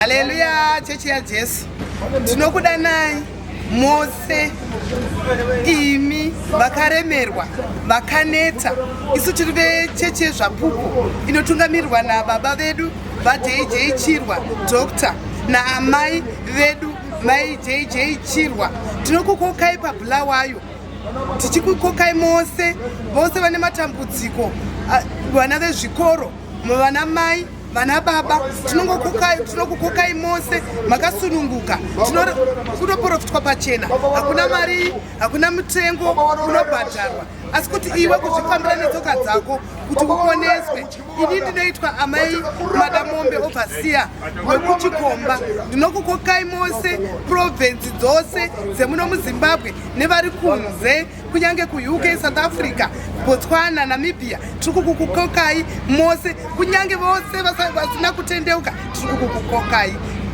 Haleluya, chechi yaJesu, tinokudanai mose imi vakaremerwa vakaneta. Isu tiri vechechi yeZvapupu inotungamirirwa nababa vedu vaJJ Chirwa Doctor naamai vedu mai JJ Chirwa. Tinokukokai paBulawayo, tichikukokai mose vose vane matambudziko, vana vezvikoro, vana mai, vana baba, tinokukokai mose makasununguka. Kunoprofitwa pachena, hakuna mari, hakuna mutengo unobhadharwa, asi kuti iwe kuzvifambira netsoka dzako kuti uponeswe. Ini ndinoitwa amai Madamombe, overseer wekuChikomba. Ndinokukokai mose, province dzose dzemuno muZimbabwe nevari kunze, kunyange kuUK, South Africa, Botswana, Namibia, tiri kukukokai mose. Kunyange vose vasina kutendeuka, tiri kukukokai.